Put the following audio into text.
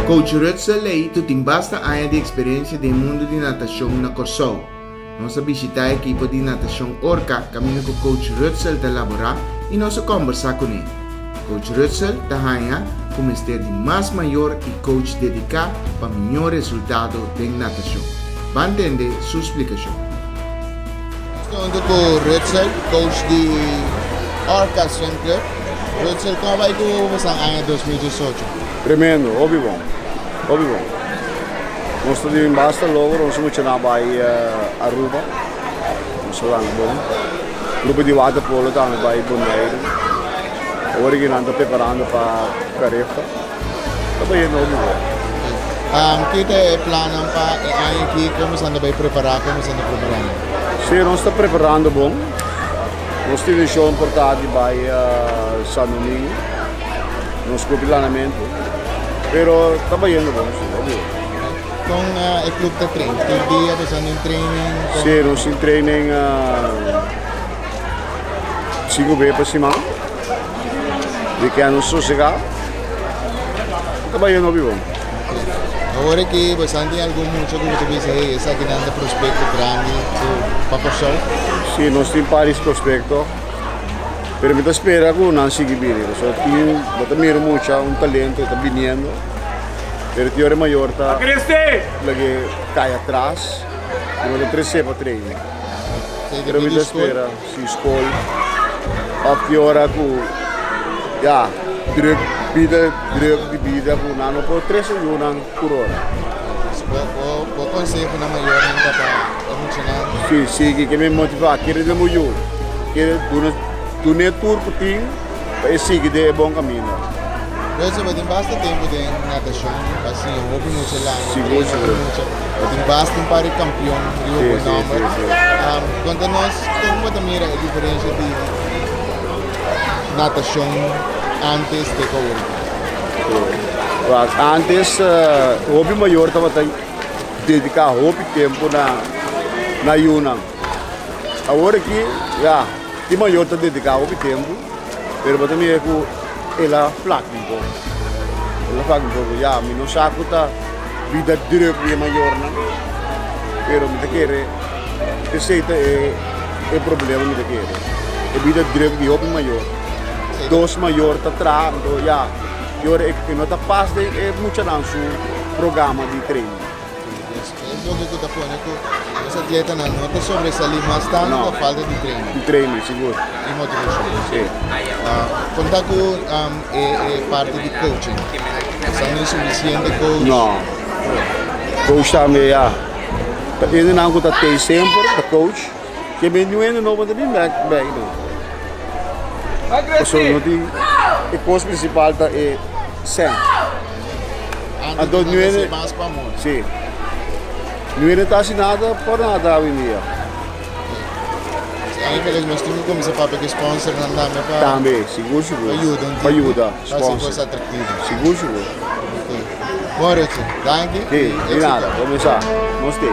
Coach Rudsel Leito tin basta aña di eksperensia den mundu di natashon na Kòrsou. Nos a bishitá e ekipo di natashon Orca kaminda ku Coach Rudsel ta laborá i nos a kòmbersá kuné. Coach Rudsel ta haña ku mester di mas mayor i coach dediká pa mihó resultado den natashon. Ban tende su splikashon. Nos ta huntu ku Rudsel, coach di Orca Swim Club. Rudsel, kon a bai ku bosan aña 2018? Tremendo, hopi bon, hopi bon. Nos ta tin basta logro, nos a mucha na bai Aruba, nos a landa bon. Grupo di waterpolo tambe bai Boneiru. Awor aki nan ta preparando pa Carifta. Ta bayendo hopi bon. Ki ta e plannan pa e aña aki? Kon boso anda bai prepara? Kon boso anda preparando? Si, nos ta preparando bon. Nos tin vision por ta di bai San Domingo. Nos grupo di lanamentu. Pero ta bayendo bon, si, hopi bon. Kon e club ta train? Tur dia boso anda den training? Si, nos tin training sinku be pa siman. Weekend nos sosegá. Ta bayendo hopi bon. Awor aki boso tin algun mucha ku bo ta bisa, hey, esakinan ta prospekto grandi pa Kòrsou? Si, nos tin paris prospekto. Pero mi ta spera ku nan sigui bini. Pasobra tin, bo ta mira mucha un talento ta biniendo. Pero tin ora e mayor ta lag'é kai atras i no ta tres'é pa training. Pero mi ta spera si skol òf tin ora ku ya druk bida druk di bida ku nan no por trese yunan tur ora. Bo konseho na mayornan ta pa e muchanan? Si, sigui ke mi motivá kere den bo yu. Kere duna dun'é tur ku tin pa e sigui den e bon kaminda. Entonces bo tin basta tempu den natashon pa siña hopi mucha landa, Sigur, train hopi sigur. mucha. Bo tin basta un par di kampion riba Sí, bo sí, nomber. sí, sí. Konta nos kon bo ta mira e diferensha di natashon antes te ku awor. Wak, antes hopi mayor tabata dediká hopi tempu na na yunan. Awor aki ya tin mayor ta dediká hopi tempu pero bo ta mira ku el a flak un poko. El a flak un poko. Ya mi no sa ku ta bida druk di e mayornan pero mi ta kere esei ta e e problema mi ta kere. E bida druk di hopi mayor. Dos mayor ta traha anto ya e ora e no ta pas den e muchanan su programa di training. Es loke ku ta pone ku nos atletanan no ta sobresalí mas tantu pa falta di training. Di training, sigur. I motivashon. Sí. Kon ta ku e parti di coaching? Esnan no e sufisiente coach? No. Coach tambe ya. Ta hendenan ku ta tei semper ta coach. Ke men niun hende nobo ta bin bek bek no. Pasobra no tin e kos prinsipal ta e sèn. Anto niun hende mas pa amor. Si. Niun hende ta hasi nada por nada awendia. Eigenlijk nos tin ku kuminsá papia ku sponsornan tambe pa. Tambe, sigur sigur. Pa yuda un Pa yuda, sponsor. Pa hasi kos atraktivo. Sigur sigur. Ok. Bon Richard, danki. Si, di nada. Kuminsá. Nos te.